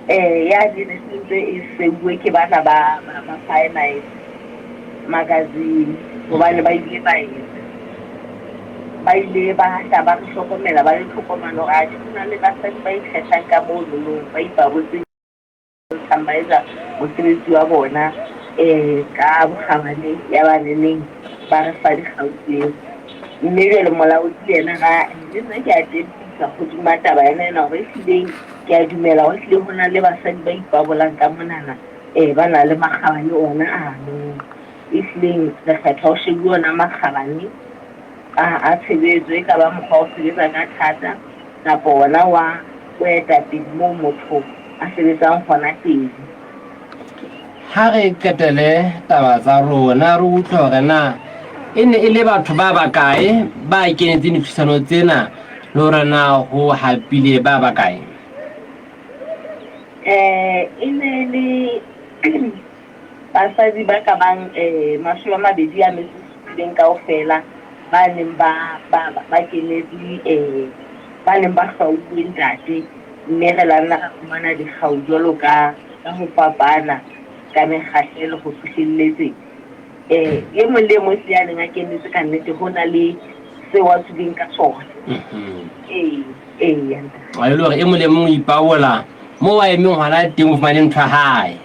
Ya ne se ntse e seuwe ke bana ba ba Finite magazine, hobane ba ile ba etsa, ba ile ba hla ba re hlokomela, ba le tlhokomelo hore atjhe ho na le basadi ba ikgethang ka monono, ba ipabotseng, ba etsa mosebetsi wa bona ka bokgabane, ya ba neneng ba re fa dikgau tseo. Mme jwale molaodi le yena ra le nna ke a tepisa hodima taba ena ena hore ehlileng ke a dumela hore ehlile ho na le basadi ba ipabolang ka monana, ba na le makgabane ona ano. Ehlileng re kgetha ho shebuwe ona makgabane a tshebetso, e ka ba mokgwa wa ho sebetsa ka thata kapa ona wa boetapele moo motho a sebetsang hona teng. Ha re qetele taba tsa rona, re utlwe hore na e ne e le batho ba bakae ba kenetseng ditlhodisano tsena le hore na ho hapile ba bakae. E ne e le basadi ba ka bang 27 kaofela ba neng ba ba ba kenetse, ba neng ba hlwauwe ntate, mme re la nna ra fumana dikgau jwalo ka ka ho fapana ka mekgahlelo ho fihlelletse e mong le e mong se a neng a kenetse. Ka nnete ho na le seo a tswileng ka sona. Ee, ee. A e le hore e mong le mong o ipabola moo a emeng hona teng, o fumane ntho ya hae.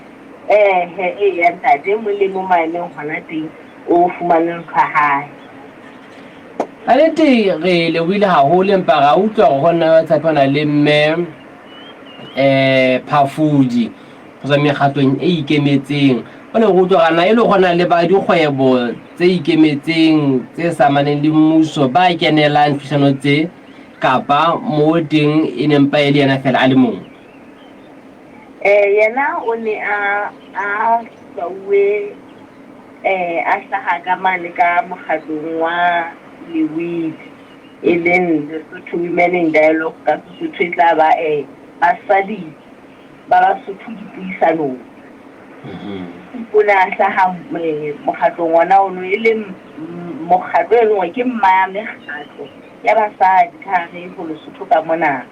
Ehe, eya ntate, e mong le mong a emeng hona teng o fumane ntho ya hae. Ka nnete re lebohile haholo, empa ra utlwa hore ho nna tshepana le mme Phafudi go tswa mekgatlong e ikemetseng. O ne go utlwa hore na e le go na le ba dikgwebo tse ikemetseng tse sa amaneng le mmuso ba kenelang tlhodisano tse, kapa mo teng e ne mpa e le yena fela a le mong? Yena o ne a hlwauwe, a hlaha ka mane ka mokgatlong wa Lewidi, e leng Lesotho Women in Dialogue, ka Sesotho e tla ba basadi ba Basotho dipuisanong. O ne a hlaha mokgatlong ona ono, e leng mokgatlo e leng hore ke mma mekgatlo ya basadi ka hare ho Lesotho ka mona,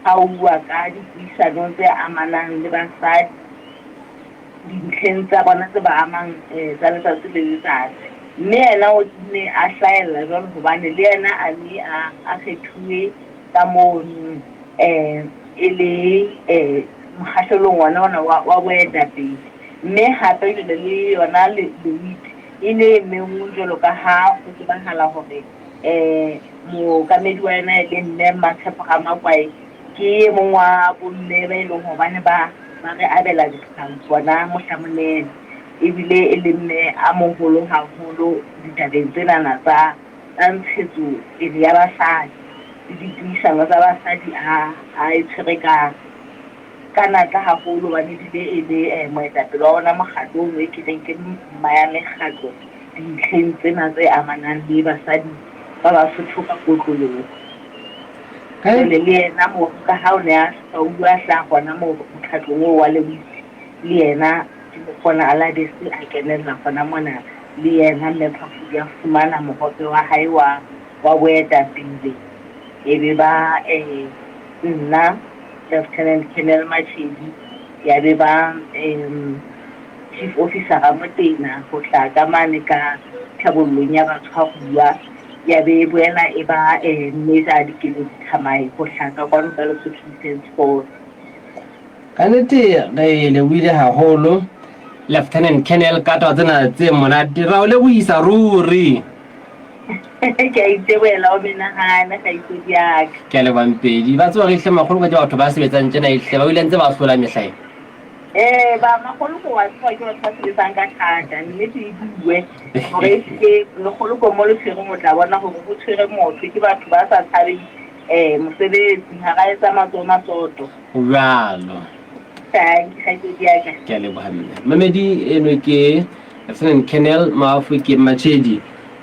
ha ho bua ka dipuisanong tse amanang le basadi dintlheng tsa bona tse ba amang tsa letsatsi le letsatsi. Mme yena o ne a hlahella jwalo hobane le yena a ne a kgethuwe ka mono, e le mokgahlelong ona ona wa boetapele. Mme hape jwale le yona Lewiti e ne e menngwe jwalo ka ha ho tsebahala hore mookamedi wa yona e le Mme Mmatshepo Ramakwae, ke e mong wa bomme ba e leng hobane ba re abela dikgang bona mohlamonene, ebile e le mme a moholo haholo ditabeng tsenana tsa ntshetso pele ya basadi le dipuisano tsa basadi, a e tshwere ka natla haholo hobane ebile e le moetapele wa ona mokgatlo ono e ke reng ke mma ya mekgatlo dintlheng tsena tse amanang le basadi ba Basotho ka kotloloho. Jwale le yena moo ka ha o ne a hlwauwe a hlaha hona moo mokgatlong oo wa Lewisi, le yena ke mokgona a labese a kenella hona mona, le yena Mme Phafudi a fumana mohope wa hae wa boetapele, e be ba nna Lieutenant Colonel Machedi, ya be ba Chief Officer Ramotena ho hlaha ka mane ka tlhabollong ya batshwaruwa, ya be e boela e ba Major Dikeledi Thamae ho hlaha ka kwano ka Lesotho Defence Force. Ka nnete re lebohile haholo Lieutenant Colonel ka taba tsena tse monate, ra o lebohisa ruri. Ke a itebohela o menahane kgaitsedi ya ka. Ke a leboha Mpedi. Ba tseba hore ehlile makgolo ke batho ba sebetsang tjena, ehlile ba bile ntse ba hlola mehla ena. Ee, ba makgoloko wa tseba ke batho ba sebetsang ka thata, nnete e bue hore ehlile lekgoloko mo le tshwereng o tla bona hore ho tshwere motho, ke batho ba sa tshabeng mosebetsi, ha ra etsa matsoho masoto. Ho jwalo. Thank you, kgaitsedi ya ka. Ke a leboha mme. Mamedi eno ke Lieutenant Colonel Maafokeng Machedi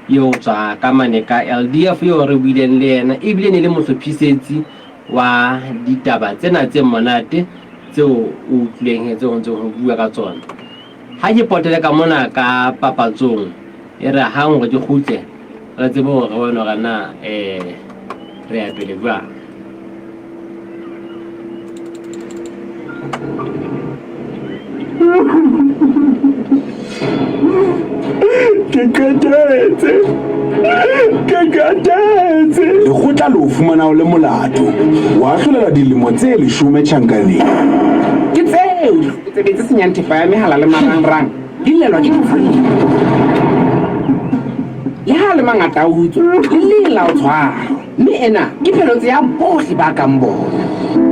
eo tswa ka mane ka LDF eo re buileng le yena, ebile ne le mohlophisetsi wa ditaba tsena tse monate tseo o utlwileng he tseo ho ntseng ho bua ka tsona. Ha ke potele ka mona ka papatsong, e re hang hore ke kgutle re tsebe hore re bone hore na re ya pele jwang. Ke qetetse. Ke qetetse. Lekgotla le o fumana o le molato, wa ahlolelwa dilemo tse leshome tjhankaneng. Ke tseo ditlokotsebe tse senyang thepa ya mehala le marangrang di llelwa ke Afrika. Le ha a le mangata a utswa, le leng la o tshwarwa. Mme ena ke phelotse ya bohle ba kang bona.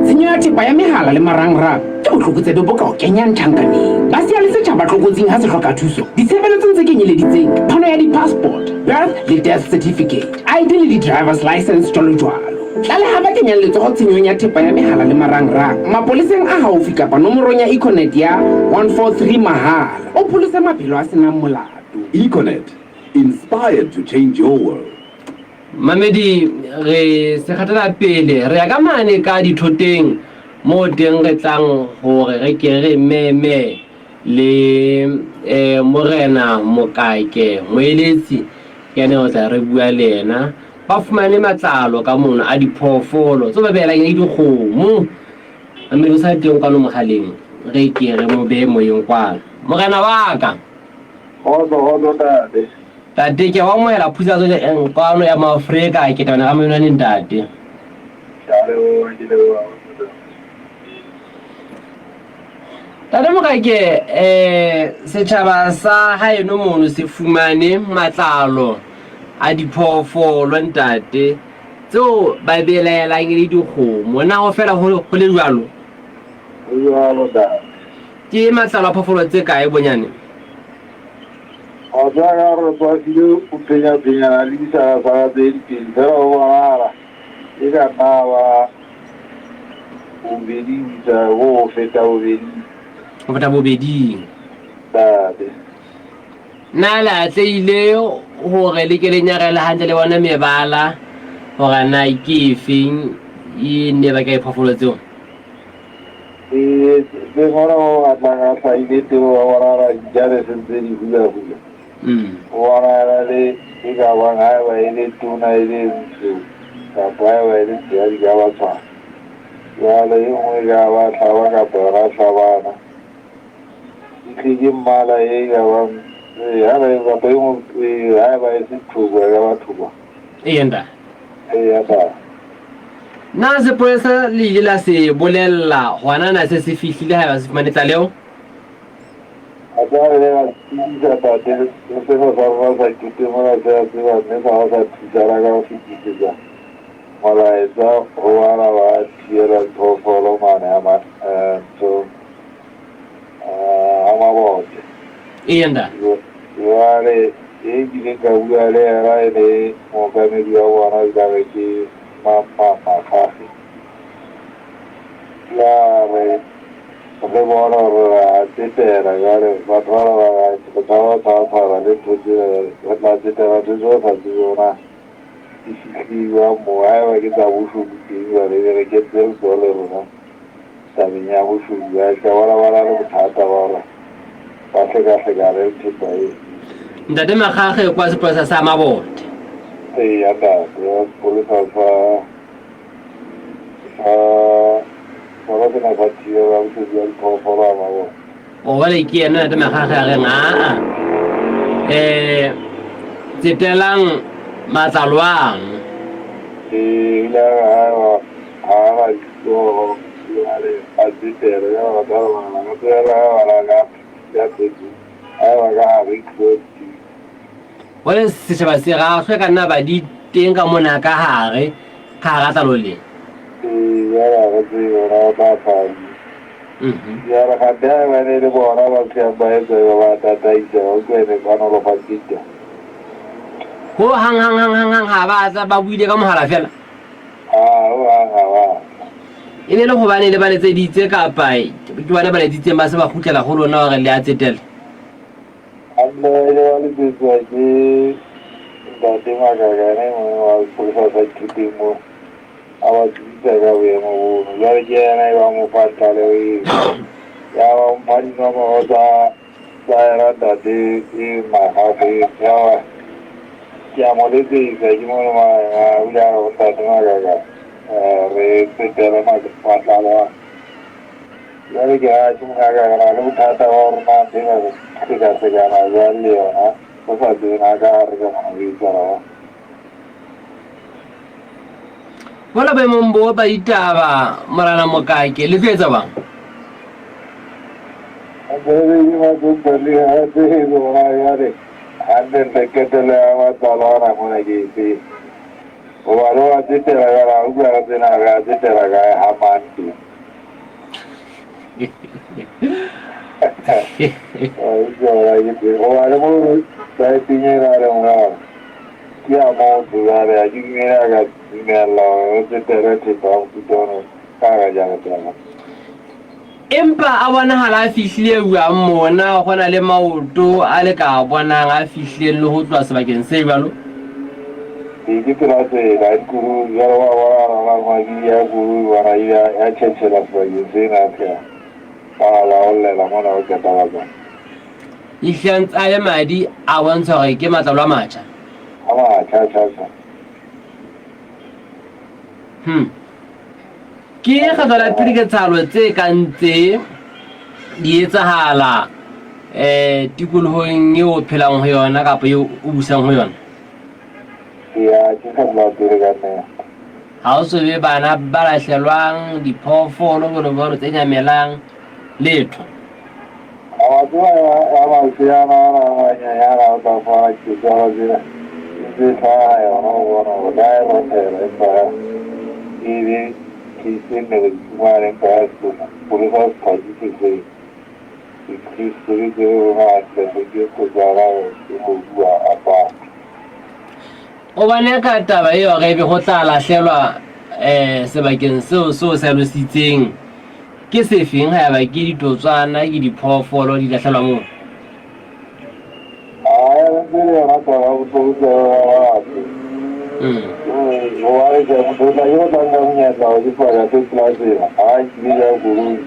Tshenyo ya thepa ya mehala le marangrang ke botlokotsebe bo ka o kenyang tjhankaneng. Ba siya le setjhaba tlokotsing ha se hloka thuso ditshebeletsong tse kenyeleditseng phano ya di-passport, birth le death certificate, ID le di-driver's license jwalo jwalo. Tlaleha ba kenyang letsoho tshenyong ya thepa ya mehala le marangrang mapoleseng a haufi kapa nomorong ya Econet ya 143 mahala. O pholose maphelo a se nang molato. Econet, inspired to change your world. Mamedi, re se kgathela pele, re ya ka mane ka dithoteng moo teng re tlang hore re ke re meme le eh, Morena Mokake moeletsi ke ene o tla re bua le yena. Ba fumane matlalo ka mono a diphoofolo tse ba beelang e le dikgomo. Mamedi o sa le teng kwano mogaleng, re ke re mo behe moyeng kwano. Morena wa ka. Kgotso, kgotso ntate. Tate ke a o amohela phutsa tsohle kwano ya Maafrika ke tabana ka menwane ntate. Ke a leboha, ke leboha. Tate Mokake eh setjhaba sa haeno mono se fumane matlalo a diphoofolo ntate tseo ba belaelang e le dikgomo na ho fela ho le jwalo? Ho jwalo ntate. Ke matlalo a phoofolo tse kae bonyane? A tswa ka gore tswafile o phenya-phenyana le disarasara tse dipedi fela go bonagala e ka nna ba bobedi ho isa go go feta bobeding. Go feta bobeding. Tate. Na le atlehile gore le ke le nyarele hantle le bone mebala gore na ke efeng e ne ba ka diphoofolo tseo? Ee, tse gona mo a tlang a hlahile teng wa bona dijane se ntse di hula-hula. O bona le e ka bang haeba e le tona e le ntsho kapa haeba e le tshehadi ka ba tshwana. Jwale e nngwe e ka ba hlaba kapa yona hlabana. E tle ke mmala e ka bang haeba e kapa e nngwe haeba e se thoko e ka ba thoko. Ee ntate. Eya ntate. Na sepolesa le ile la se bolella hona na se se fihlile haeba se fumane tlaleho? A tla re la tsebisa tate le sena sa rona sa kete mona se a tseba mme sa ba sa thusana ka ho fetisetsa molaetsa ho bana ba thibelang phoofolo mane a ntho a mabote. Eya ntate. Jwale e nkileng ka bua le yena e le mookamedi wa bona jwale ke Makgakge. Ya re re bona gore re a tsetela jwale batho ba ba re tshaba tshaba le ntho tsena re tla tsetela ntho tse re sa tsebe ona di fihliwa mo haeba ke tsa boshodu teng jwale ebe re kentse letsoho le rona tabeng ya boshodu a ka bona ba na le bothata ba gore ba hlekahlekane le thepa eo. Ntate Makgakge kwa sepolesa sa Mabote. Eya ntate, wa sepolesa sa sa sona sena sa thibela boshodu ba diphoofolo a Mabote. O jwale ke yena ntate Makgakge a reng aa tsetelang matlalo ang. Ee, o ile a re haeba ha a na dihlooho jwale a tsetele ka batho ba bangata ka tsela ya bana ka ya tseteng haeba ka hare dihlooho di teng. Jwale setjhaba se ra hlwe ka nna ba di teng ka mona ka hare ka hara tlalo le. Ee, jwale ha re tsebe hore o tla hlaha. Jwale kgante haeba e ne e le bona ba tshehang ba etsa ba ba tataisa ba utlwa ene ba nolofatse ditaba. Ho hang hang hang hang hang ha ba tla ba buile ka mohala fela. Ah, ho hang ha ba tla. E ne le hobane le ba letseditse kapa ke bona ba letsitseng ba se ba kgutlela ho lona hore le a tsetele? Hantle ba ile ba letsetswa ke ntate Makakane e mong wa sepolesa sa Thoteng moo. A ba tsebisa ka boemo bono. Jwale ke yena e ba mo fa tlaleho eo. Ya ba mpha dinomoro tsa tsa yena ntate e Makgakge. Ya ba ke a mo letsetsa ke mono a o ile a re ho ntate Makaka re tsetele matlalo a. Jwale ke ra ke mongaka re na le bothata ba hore na ntho ena re sekasekana jwang le yona re sa tsebe na ka gare ka mona ho etsahala jwang. Mola boemong bo ba ditaba, Morena Mokake, le tlo etsa bang? Hantle-ntle qetello ya matswalo ana mona ke efe? Hoba le wa tsetela jwale, ha utlwa re tsena re a tsetela kae ha mang teng? Hoba le mo saeteng ena le mona ke ya motho jwale ha ke dumele a ka dumella hore re tsetele thepa ya mofuta ono ka hara jarete ya ka. Empa a bonahala a fihlile jwang mona? Go na le maoto a le ka a bonang a fihlileng le ho tloha sebakeng se jwalo? Ee, ke pela tsela ya dikoloi. Jwale wa bona rona mabidi a koloi bona ile ya tjhetjhela sebakeng sena phela. Ba a laollela mona ho qeta ba tswa. Ehlile a ntse a le madi a bontsha hore ke matlalo a matjha. A matjha, tjha, tjha. Ke kgetlo la pele ketsahalo tse kang tse di etsahala um tikolohong eo o phelang ho yona kapa eo o busang ho yona? Ya, ke kgetlo la pele ka nnete. Ha o so be bana ba lahlelwang, diphoofolo jwalo jwalo tse nyamelang, letho. A wa tseba ya maseana ana a manyenyana o tla fumana diketsahalo tsena di ntse hlaha yona o bona hore ka e rothela empa e be case e nne re di fumane empa ya sepolesa se phakise se se rona hantle se ke kgotsana ke mobu a paka. O bone ka taba eo hore ebe ho tla lahlelwa um sebakeng seo seo se alositseng ke sefeng ha eba ke ditotswana ke diphoofolo di lahlelwa moo? Ae, re ntse le yona taba ya botlokotsebe ba batho. Hobane tjhe, motho o tla ke o tla nka monyetla hore ke sebaka se pela tsela. Ha a nkile ka koloi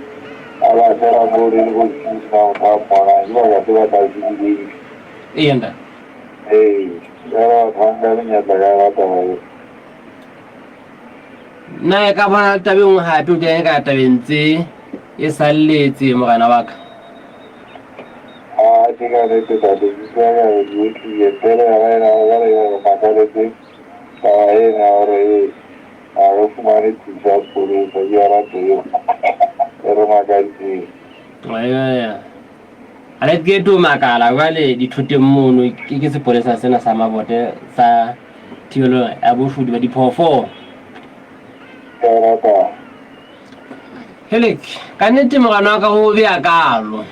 a lahlela moo le le bosiu sena motho a mmonang. Ke sebaka se batlang se bulehile. Eya ntate. Ee, jwale batho ba nka menyetla ka yona taba eo. Na e ka bona taba e nngwe hape o kene ka tabeng tse e salletse morena wa ka? A ke ka nnete tate, ke utlwa ka re di otlile fela yona ena jwale e re makaletse taba ena ya hore ee ha re fumane thuso ya sepolesa ke yona ntho eo e re makaditseng. Eya. A le ke to makala jwale dithoteng mono ke ke sepolesa sena sa Mabote sa thibelo ya boshodu ba diphoofolo. Helek, ka nnete morana wa ka ho bea kalo.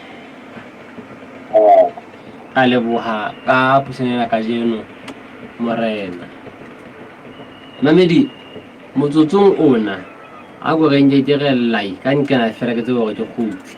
Ka leboha ka puisano ena kajeno morena. Mamedi, motsotsong ona a ko re nke ke re lai ka nqena fela ke tsebe hore ke kgutle.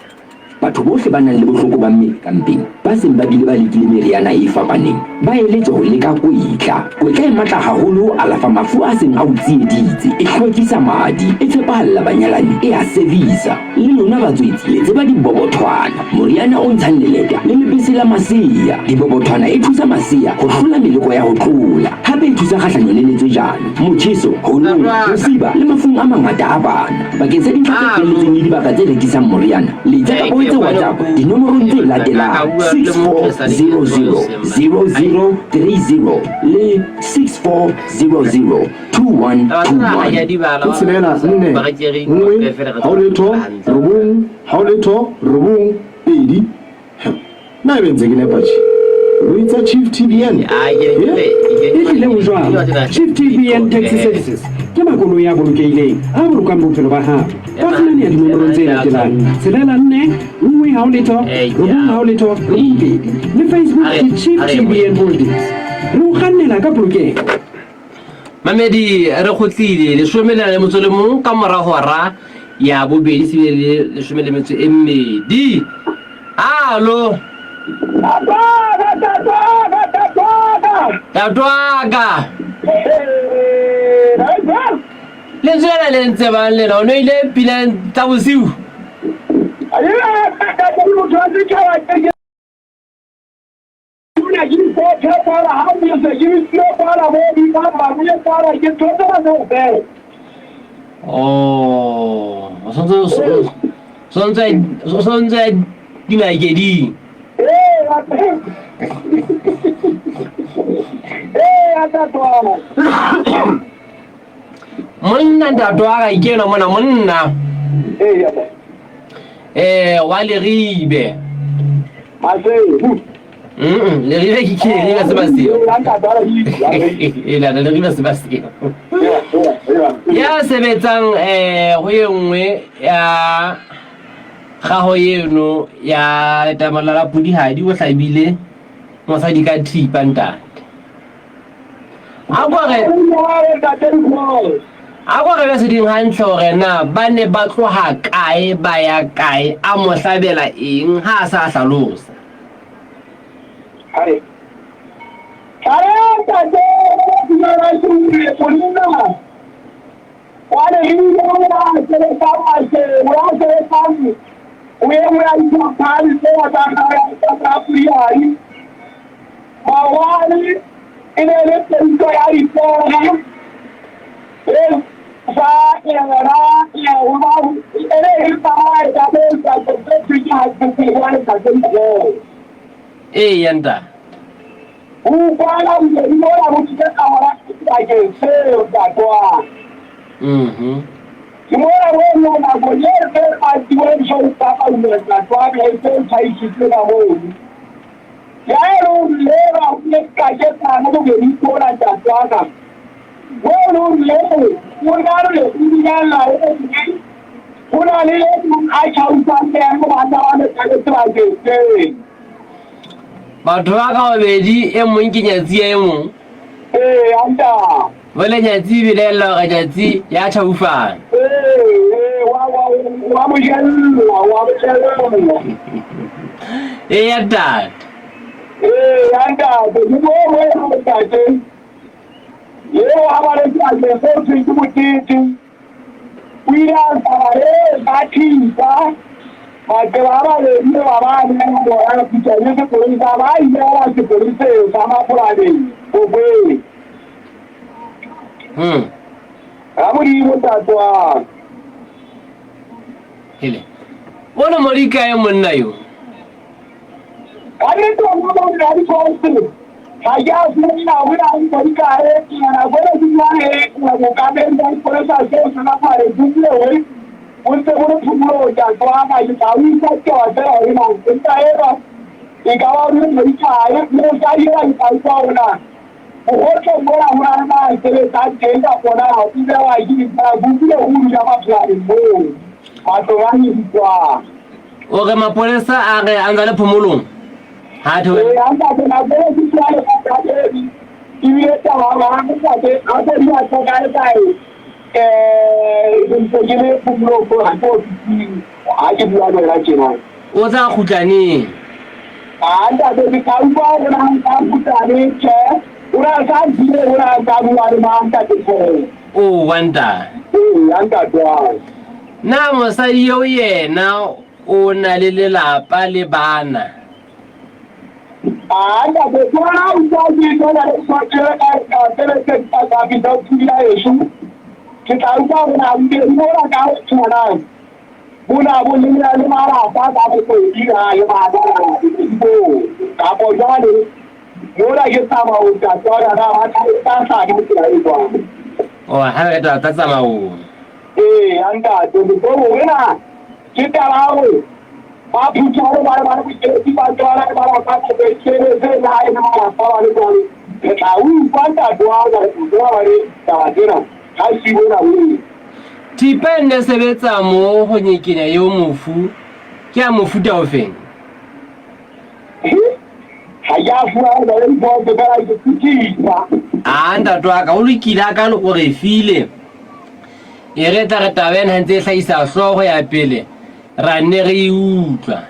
Batho bohle ba nang le bohloko ba mmele ka mpeng, ba seng ba bile ba lekile meriana e fapaneng, ba eletswa ho leka kwetla. Kwetla e matla haholo ho alafa mafu a seng a o tsieditse, e hlwekisa madi, e tshepahalla banyalani, e a servisa. Le lona batswetsi le tseba dibobothwana, moriana o ntshang leleta le lebese la masea. Dibobothwana e thusa masea ho hlola meleko ya ho tlola. Hape e thusa kgahlanong le letswejana, motjheso, ho nona, ho siba le mafung a mangata a bana. Bakeng sa dintlha tse felletseng le dibaka tse rekisang moriana, letsa kapa o etse WhatsApp dinomorong tse latelang 6400 0030 le 6400 2121. Ke tshelela nne nngwe hao letho robong hao letho robong pedi. Na ebe ntse ke nepa tje? Koloi tsa Chief TBN. E tlile ho jwang? Chief TBN Taxi Services ke makoloi a bolokehileng a bolokang bophelo ba hao. Ka fumaneha dinomorong tse latelang tshelela nne nngwe hao letho robong hao letho robong pedi le Facebook ke Chief TBN Holdings. Re o kgannela ka polokeho. Mamedi re kgutlile leshome le na le motso le mong ka mora hora ya bobedi se le leshome le metso e mmedi. Alo. Tatwaka. Lentswe lena le ntse bang lena o ne ile pinang tsa bosiu. Oh, o santse Sontse ya dinakeding. Monna ntate wa ka ke enwa mona monna. Eh wa Leribe. Mm Leribe ke ke Leribe se baseo. E la Leribe se baseo. Ya sebetsang eh ho e nngwe ya kgaho eno ya letamo la Pudihadi o hlabile mosadi ka thipa ntate. A ko re a ko re be seding hantle hore na ba ne ba tloha kae ba ya kae a mo hlabela eng ha a sa hlalosa. Maobane e ne e le peiso ya dipere e sa yona e ne e tsamaya ka Eya ntate. O utlwala bobedi bona bo tlile ka hona sebakeng seo ntate wa ka. Ke mona mo mo nako e e patiweng so tsamauwe ntate wa ka e se tjhaisitswe ka mono. Ya e le hore le ba ho le kaketsana bobedi bona ntate wa ka. Mo e le hore le o na re o dumella e ho na le e mong a tjhausang le yena banna ba le ka sebakeng seo. Batho ba ka babedi e mong ke nyatsi ya e mong. Ee, a ntate. Jwale nyatsi e belaella hore nyatsi ya tjhaufana. Ee, ee, wa wa wa mo jella, wa mo jella. Ee, ntate. Ee, a ntate, ke mo mo ntate. Eo ha ba le sebakeng seo thweng ke mokete. O ile a taba e ka thipa maqeba a mabedi le ba ba neng bona khutshwane sepolesa ba ile ba sepoleseng sa Mapolaneng Kokweng. Ga Modimo ntate wa ka. Hele. O ne mo di kae monna yo? Ka nnete ona monna wa dikgosi ga ke a fumana ho ya ho mo di kae nako ena ke bua le mookamedi wa sepolesa seo sa Maphare Bukile bo ntse bo le phomolong ntate wa ka ke tla utlwa ditaba tsena hore na empa ena e ka ba o le mo di kae le mosadi ena ke tla utlwa hore na bogotleng bona ho na le ba sebetsang teng kapa na o bewa ke ditsala ke utlwile ho dula Mapholaneng moo matlong a hiriswang. O re mapolesa a re a ntse a le phomolong ha theohela. Ee, a ntate mapolesa jwale ka kajeno ebile taba ya ntate a se di a kae kae eh ke ntse ke le phomolong ko ga ke ofising ha ke bua le wena tjena. O tla kgutla neng? A ntate ke tla utlwa hore na nka kgutla neng tjhe. O na sa ntile o na ka bua le mang ntate tjhe. O wa ntate. Ee, a ntate wa ka. Na mosadi eo yena o na le lelapa le bana? A ntate ke ona o utlwa ke tsena le tshwatele ka ka sebetse ka ka fihla ho phula heso. Ke tla utlwa hore na bobedi bona ka ho tshwanang bo na bo le le malapa ka bobedi na le bana boo kapo jwale mona ke tsamaong ntate wa ka na ba tla tla hlaha ka tsela e jwang. Oh, ha re tla tla tsamaong. Ee, a ntate, mohlomong ena ke taba ya hore ba phuthane ba le ba le bokeletsi ba tswana le malapa a sebetse le ha e le malapa ba le jwalo. Re tla utlwa ntate wa ka re tla ba le taba tsena ha si bona bo. Thipa e ne sebetsa mo ho nyekenya eo mofu ke ya mofuta ofeng? Ha ke a fuwa ba le diphoso fela ke thipa. A ntate wa ka o lokile a ka o re file. E re tla re taba ena ha ntse e hlahisa hlooho ya pele ra nne re e utlwa.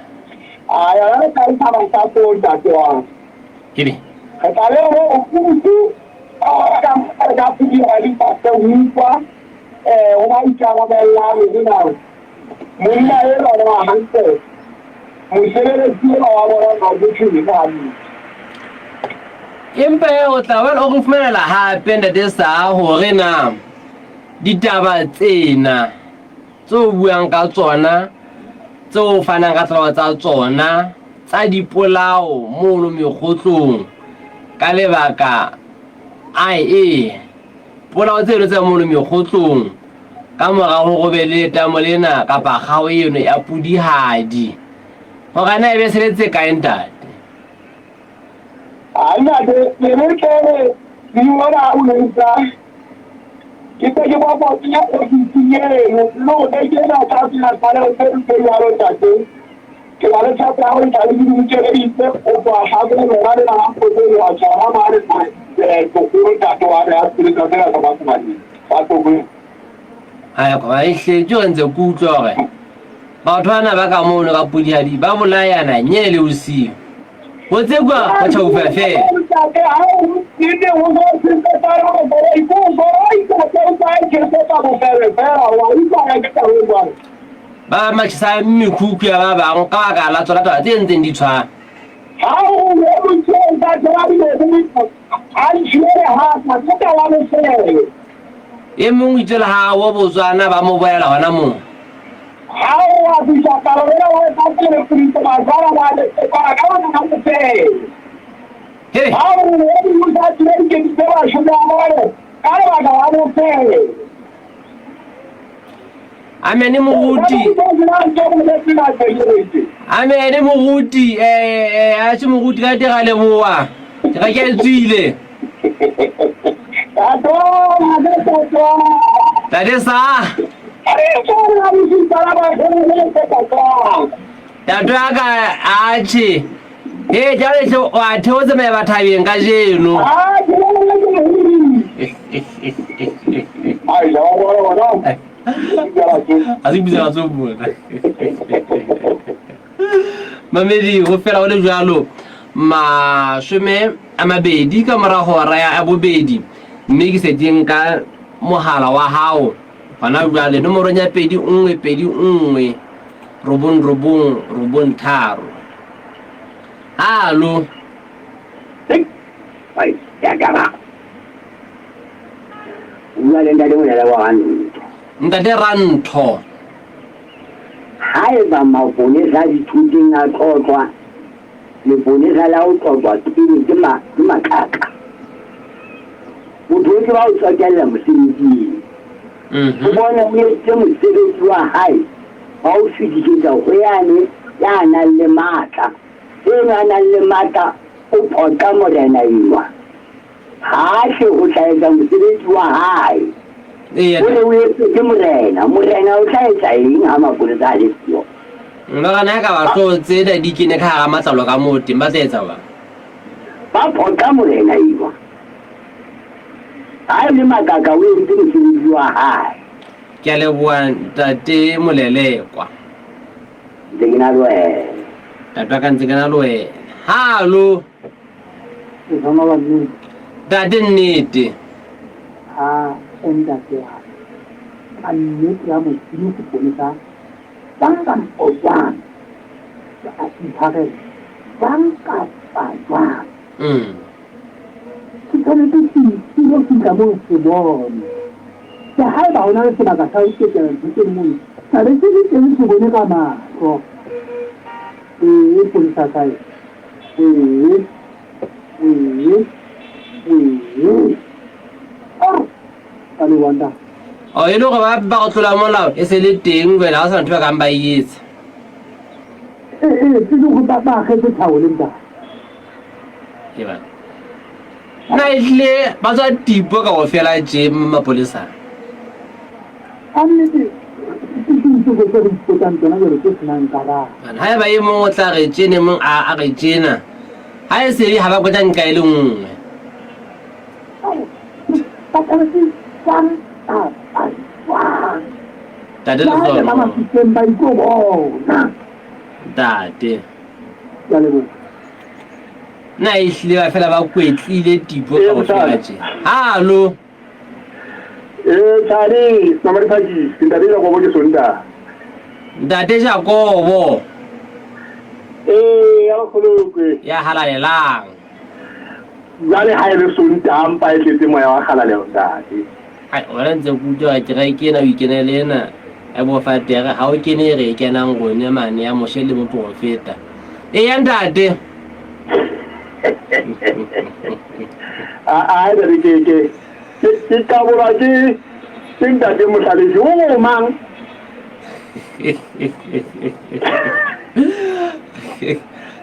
A yona re tla isa masapong ntate wa ka. Ebe Re tla be re o kutu ka re ka phudiwa dipase ho utlwa eh ho ba ikarabellang hore na monna enwa na hantle mosebeletsi enwa wa bona ha o thwe hantle. Empa e o tla ba o re fumanela hape ntate sa hore na ditaba tsena tse o buang ka tsona tseo fanang ka tlaleho tsa tsona tsa dipolao mono mekgotlong ka lebaka ai ee polao tseno tsa mono mekgotlong ka mora ho go be le letamo lena kapa kgao eno ya pudihadi gore na e be sebetse kae ntate? Ntate, ke re tlere di bona o etsa ke se ke bona ke ya ofising eno le go ke na tsa tsena tlaleho tse tse jwalo ntate. Ke na le tshepo ya gore tlabe ke di utlweleditse o tswa hlakole lona le la potso wa tshwara mane tokolo ntate wa re a sebetsa sena sa batho ba tokolo. Ai kwa e hletse re ntse ke utlwa hore batho bana ba ka mono ka pudihadi ba bolayana nye le bosiu. Ho tsekwa ho tjhaufa feela. Ba matjhisa mekhukhu ya ba bang ka baka la tsona taba tse ntseng di tshwana. E mong o itse le ha wa Botswana ba mo boela hona moo. Hey. Amene moruti. Amene moruti. Eh eh a se moruti ka tega leboa. Ke ga ke tswile. Tate sa. Tato ya ka atjhe. He jwale hle wa theotse maeba thabeng kajeno. A se bitsa tso bona. Mamedi go fela go le jwalo 20 ka mora hora ya bobedi mme ke setse nka mohala wa hao gona jwale nomorong ya 2 1 2 1 9 9 9 3. Halo. Ai, ya ka bua le ntate Molele wa Rantho. Ntate Rantho. Haeba maponesa dithuteng a tlotlwa, leponesa la ho tlotlwa pele ke ma ke makaka. Motho o tseba ho tsotella mosebetsing. O bone o etse mosebetsi wa hae wa ho fetisetsa ho yane ya nang le matla. Eno a nang le matla o phoqa morena enwa. Ha hle ho tla etsa mosebetsi wa hae. O ne o etswe ke morena. Morena o tla etsa eng ha mapolesa a le siyo? Morena ya ka ba hlotse da di kene ka hara matlalo ka moo teng ba tla etsa jwang? Ba phoqa morena enwa. Ha e le makaka o entse mosebetsi wa hae. Ke a leboha ntate Molelekwa. Ntse ke na le wena. Ntate wa ka ntse ke na le wena. Halo. Ntate nnete. Ha ntate wa ka nnete ya Modimo seponesa ba nka mpojang a itshwarele ba nka pajang ke tshwanetse ke ilo fihla moo se bone ke haeba ho na le sebaka sa ho ketela ntho tse mono tlabe se le teng se bone ka mahlo ee ponesa kae ee ee ee ka lewanda O e le gore ba ba go tlola molao e se le teng jale ga o sa ntho ba kang ba e etsa. Ee ee ke le gore ba ba agetse thaole ntate. Ke ba na e tlile ba tswa tipo ka go fela tše mapolesa. Ka nnete ke dintho tse re ipotsang tsona jalo tse senang karabo. Ha eba e mong o tla re tjena e mong a re tjena ha e se ha ba kotla nka e le nngwe. Ba tshwanetse jwang kapa jwang. Ntate Jwale ba Lehlohonolo. Mafikeng ba itlo bona. Ntate. Ke a leboha. Na e hlile ba fela ba kwetlile tipo ka go fela tje. Halo. Ee, Tshane, Mama Diphakisi, Ntate Jakobo ke Sontaha. Ntate Jakobo. Ee, ya Bakgolokwe. Ya halalelang. Jwale ha e le Sontaha mpa e tletse moya wa kgalalelo, ntate. Ai, wena ntse ke utlwa kereke ena o ikenele ena. Ya bofatere ga o kene e re e kenang rone mane ya Moshe le moporofeta. Eya ntate. A a re ke ke ke qabolwa ke ke ntate Mohlalefi o o mang?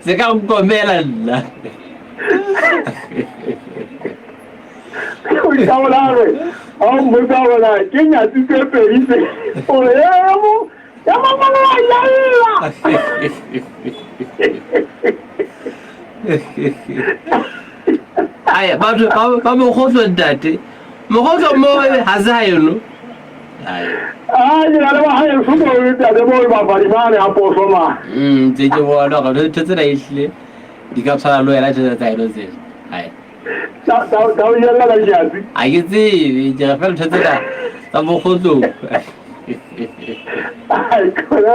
Se ka nkomela nna. O iqabola re a o mmotsa gore na ke nyatsi tse pedi tse o re ya mo ya mamalo a yalla. Ai, batho ba mogotlo ntate. Mogotlo mo ha se ha eno. Ai. A ke na le ba haeso mo ntate mo bapadi mane ha poso ma. Tse ke bona gore ntho tsena ehlile di ka tshwana le wena tse tsa eno tsena. Ai. Tsa o yella ka diatsi. A ke tsebe, ke re fela ntho tsena tsa mogotlong. Ai, khona.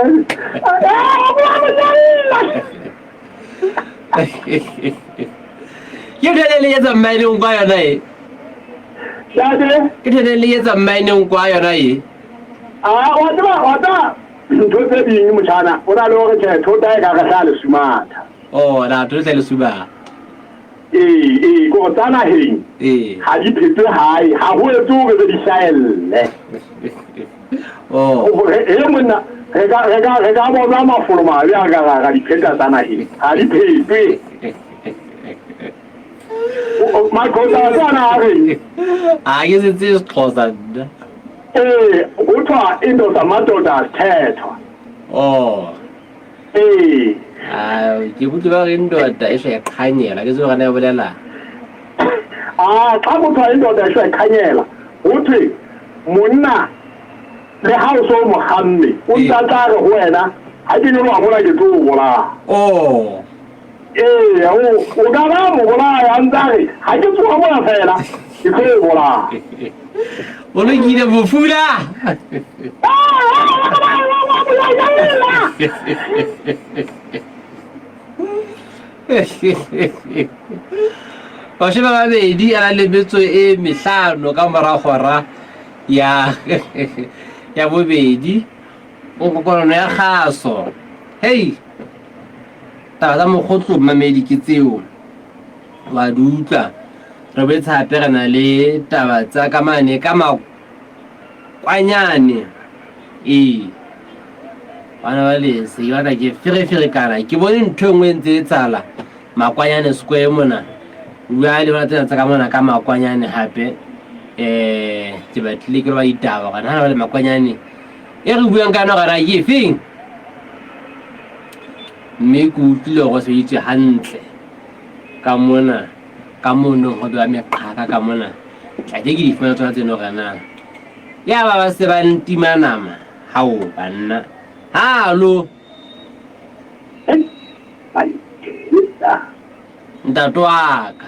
Ke ntho e le etsa mmaeneng kwa yona e. Ntate. Ke ntho e le etsa mmaeneng kwa yona e. A wa tseba wa tseba ntho tse ding motjhana o na le hore tjhe thota e ka re hla lesumatha. Oh, na thota le suba. Ee, ee, ke hore tsa naheng Ee. ha di phetwe hae, ha ho etse hore re di hlahelle. Oh. He monna, re ka re ka re ka bona mafolo mabe a ka ra ra di pheta tsa naheng, ha di phetwe. Maxhosa a tsana a reng? A ke se tsebe Sexhosa nna. Ee, ho thwa into tsa madoda azithethwa. Oh. Ee. Ah, ke kutlwe ba re ndoda e shwa e qhanyela, ke tsebe gore na e bolelang. Ah, xa go thwa indoda e shwa e qhanyela, go thwe monna le ha o so mo gamme, o ntse a tla re go wena, ha ke nyoloha mona ke tlo o bolaya. Oh. Ee, o ka ba mo bolaya a ntse a re, ha ke tsoga mona fela, ke tlo o bolaya. O lokile mofula. Bashome ba babedi a na le metso e mehlano ka mora hora ya ya bobedi nkokonono ya kgaso. Hei, taba tsa mokgotlo mmamedi ke tseo wa di utlwa. Re boetse hape re na le taba tsa ka mane ka makwanyane. Ee, bana ba lese ke batla ke fereferekana ke bone ntho e nngwe e ntse e tsala makwanyane square mona. Jwale bona tsena tsa ka mona ka makwanyane hape ke batlile ke lo ba ditaba gona hana ba le makwanyane e re buang ka yona gona ke efeng. Mme ke utlwile gore se itse hantle ka mona ka mono go bewa meqhaka ka mona tla ke ke di fumana tsona tseno gore na ya ba ba se ba ntima nama hao banna halo ntate wa ka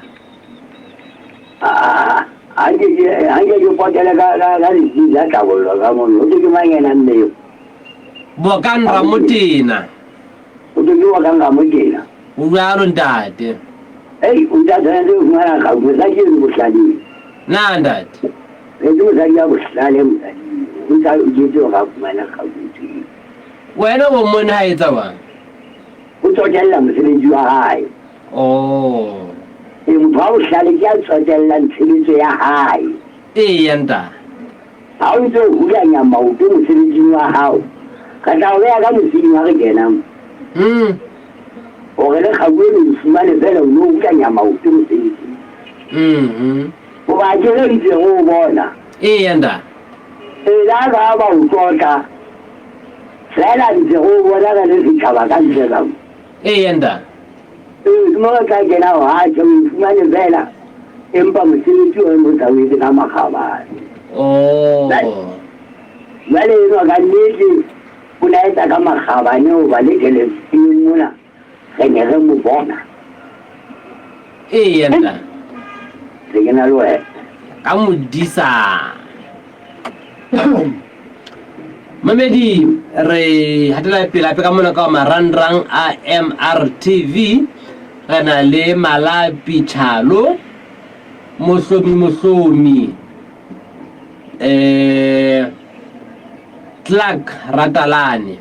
Anke ke potele ka letsi la tlhabollo ka mono. O ke mang ena mme eo? Bokang Ramotena. O ke ke Bokang Ramotena. O jwalo ntate. Ei, o ntse a tshwanetse ho fumana kgau. Mosadi eno bohlaleng. Na ntate? E ke mosadi ya bohlale mosadi. O ntse a loketse hore a fumane kgau motho eo. Wena o mmone ha etsa jwang? O tsotella mosebetsi wa hae. Oh. E motho wa bohlale ke ya tsotellang tshebetso ya hae. Eya ntate. Ha o ntse o hulanya maoto mosebetsing wa hao, re tla o beha ka mosing ha re kena mo. Hore le kgau eno o fumane feela o no hulanya maoto mosebetsing. Hoba ke re ntse re o bona. Eya ntate. E la ba ba o tlotla. Feela ntse re o bona re le setjhaba ka ntle ka mo. Eya ntate. Ee, ke mo re tla kena ho hatjha o fumane feela empa mosebetsi ona o sa o etse ka makgabane. Oh. Jwale enwa ka nnete o ne a etsa ka makgabane hoba le televisioneng mona re ne re mo bona. Eya ntate. Se ke na le wena. Ka modisa. Mamedi re hatela pele hape ka mona ka marangrang a MRTV re na le Malapi Chalo Mohlomi Mohlomi eh Clark Ratalane.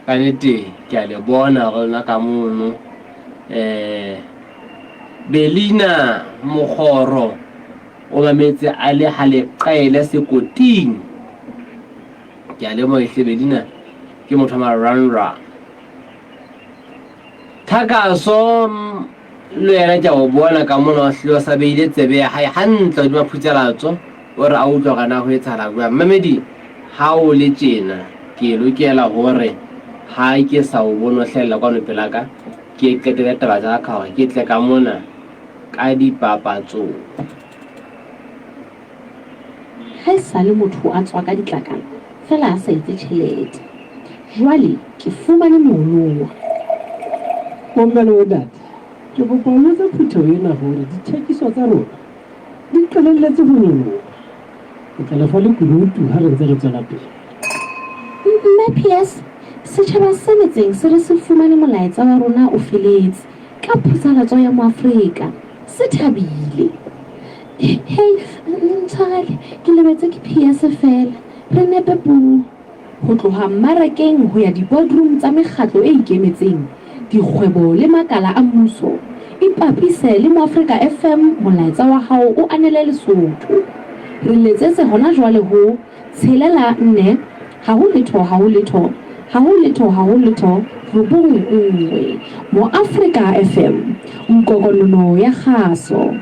Ka nete ke a le bona gore lona ka mono. Um Belina Mokgoro o mametse a le ha leqele sekoting. Ke a lemoha ehlile Belina ke motho wa marangrang. Thakaso le yena ke a o bona ka mona o hlile o sa beile tsebe ya hae hantle hodima phutsalatso o re a utlwa hore na ho etsahala jwang. Mmamedi ha o le tjena ke lokela hore ha ke sa o bone o hlahella kwano pela ka ke qetele taba tsa ka hore ke tle ka mona ka dipapatsong. Ha esale motho a tswa ka ditlakala feela a sa etse tjhelete. Jwale ke fumane monowa. Bomme le bontate, ke kopa ho jwetsa phutheho ena hore dithekiso tsa rona di qalelletse ho nyoloha. Ke tla le fa lekunutu ha re ntse re tswela pele. Mme PS, Setjhaba se metseng se re se fumane molaetsa wa rona o feletse ka phusalatso ya Moafrika. Se thabile. Hei, ntshwarele, ke lebetse ke PS feela. Re nepe puo. Ho tloha mmarakeng ho ya di-boardroom tsa mekgatlo e ikemetseng, dikgwebo le makala a mmuso, ipapise le Moafrika FM molaetsa wa hao o anele Lesotho. Re letsetse hona jwale ho, tshelela nne, ha ho letho ha ho letho, ha ho letho ha ho letho, robong nngwe. Moafrika FM, nkokonono ya kgaso.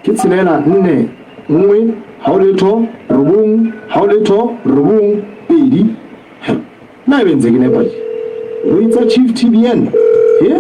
Ke tshelela, nne, nngwe, ha ho letho, robong, ha ho letho, robong, pedi. He, na ebe ntse ke nepa tje? Koloi tsa Chief TBN, he?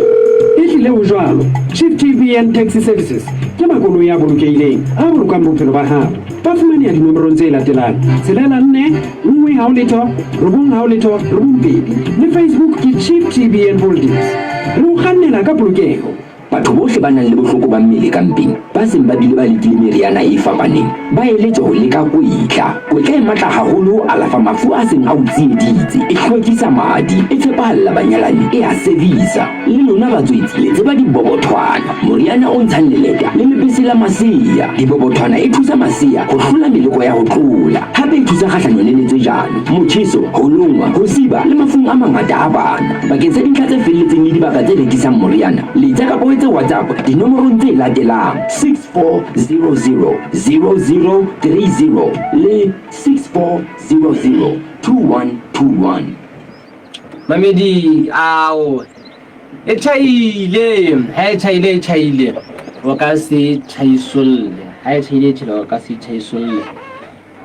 Ehlile ho jwalo. Chief TBN Taxi Services ke makoloi a bolokehileng, a bolokang bophelo ba hao. Ba fumaneha dinomorong tse latelang, tshelela nne, nngwe ha ho letho, robong ha ho letho, robong pedi. Le Facebook ke Chief TBN Holdings. Re o kgannela ka polokeho. Batho bohle ba nang le bohloko ba mmele ka mpeng, ba seng ba bile ba lekile meriana e fapaneng, ba eletswa ho leka kwetla. Kwetla e matla haholo ho alafa mafu a seng a o tsieditse, e hlwekisa madi, e tshepahalla banyalani, e a sevisa. Le lona batswetsi le tseba dibobothwana, moriana o ntshang leleta le lebese la masea. Dibobothwana e thusa masea ho hlola meleko ya ho tlola. Hape e thusa kgahlanong le letswejane, motjheso, ho longwa, ho siba le mafung a mangata a bana. Bakeng sa dintlha tse felletseng le dibaka tse rekisang moriana, letsa kapa o etse WhatsApp dinomorong tse latelang 6400 0030 le 6400 2121. Mamedi ao e tjhaile ha e tjhaile e tjhaile o ka se tjhaisolle ha e tjhaile e tjhaile o ka se tjhaisolle.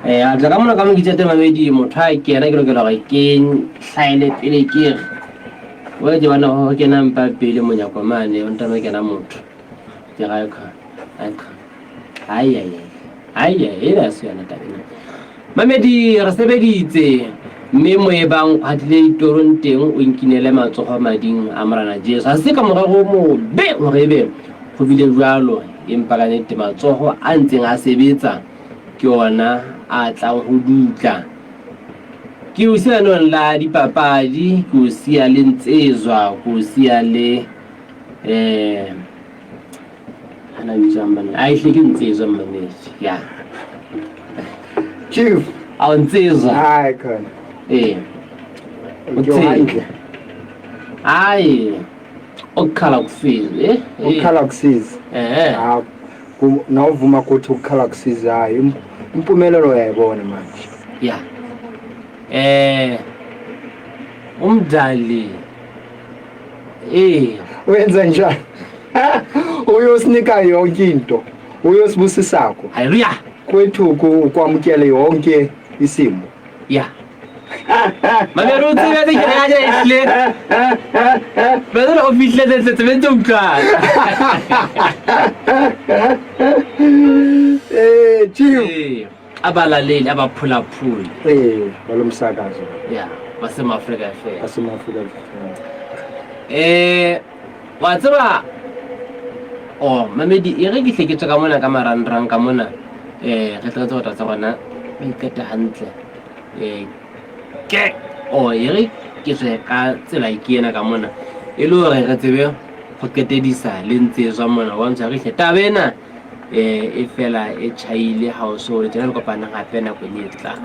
Eh, a tla ka mona ka mo kitsa mamedi motho a kena ke lokela hore ke hlaele pele ke re o ke bona ho kena mpa pele monyako mane o ntano kena motho ke ra kha ai kha ai ai ai ai ena se yona taba ena mamedi re sebeditse mme mo e bang kgwatlile ditorong teng o nkinele matsogo mading a morana Jesu ha se ka morero o mobe hore ebe go bile jwalo empa ka nete matsogo a ntseng a sebetsa ke ona a tlang ho dutla. Ke o siya nong la dipapadi, ke o siya le Ntsezwa, ke o siya le eh ana bitswang bana. A ehle ke Ntsezwa mmameji. Ya. Chief. A o Ntsezwa. Hayi khona. Eh. Ke hantle. Hayi. Okukhala kusizi, eh? Ukukhala kusizi. Eh. Ah, nawuvuma ukuthi ukukhala kusizi hayi impumelelo uyayibona manje. Ya. Eh. Umdali. Eh, Wenza njani? Uyosinika yonke into. Uyosibusisakho. Haleluya. Kwethu ukwamukele yonke isimo. Ya. Mamedi o tsebe tse ke ja ehlile. Bese o fihlile tse tse tse utlwana. Eh, chief. Eh, abalaleli abaphulaphuli. Eh, balomsakazo. Ya, basema-Afrika FM. Basema-Afrika FM. Eh, wa tseba oh mamedi e re ke hle ke tswe ka mona ka marangrang ka mona eh re tle re tsebe tsa rona ba iqete hantle eh ke oh e re ke tswe ka tsela ke ena ka mona e le hore re tsebe go qetedisa le ntse tswa mona wa ntse re hle taba ena eh e fela e tjhaile ha o so le tjena re kopanang hape nakong e tlang.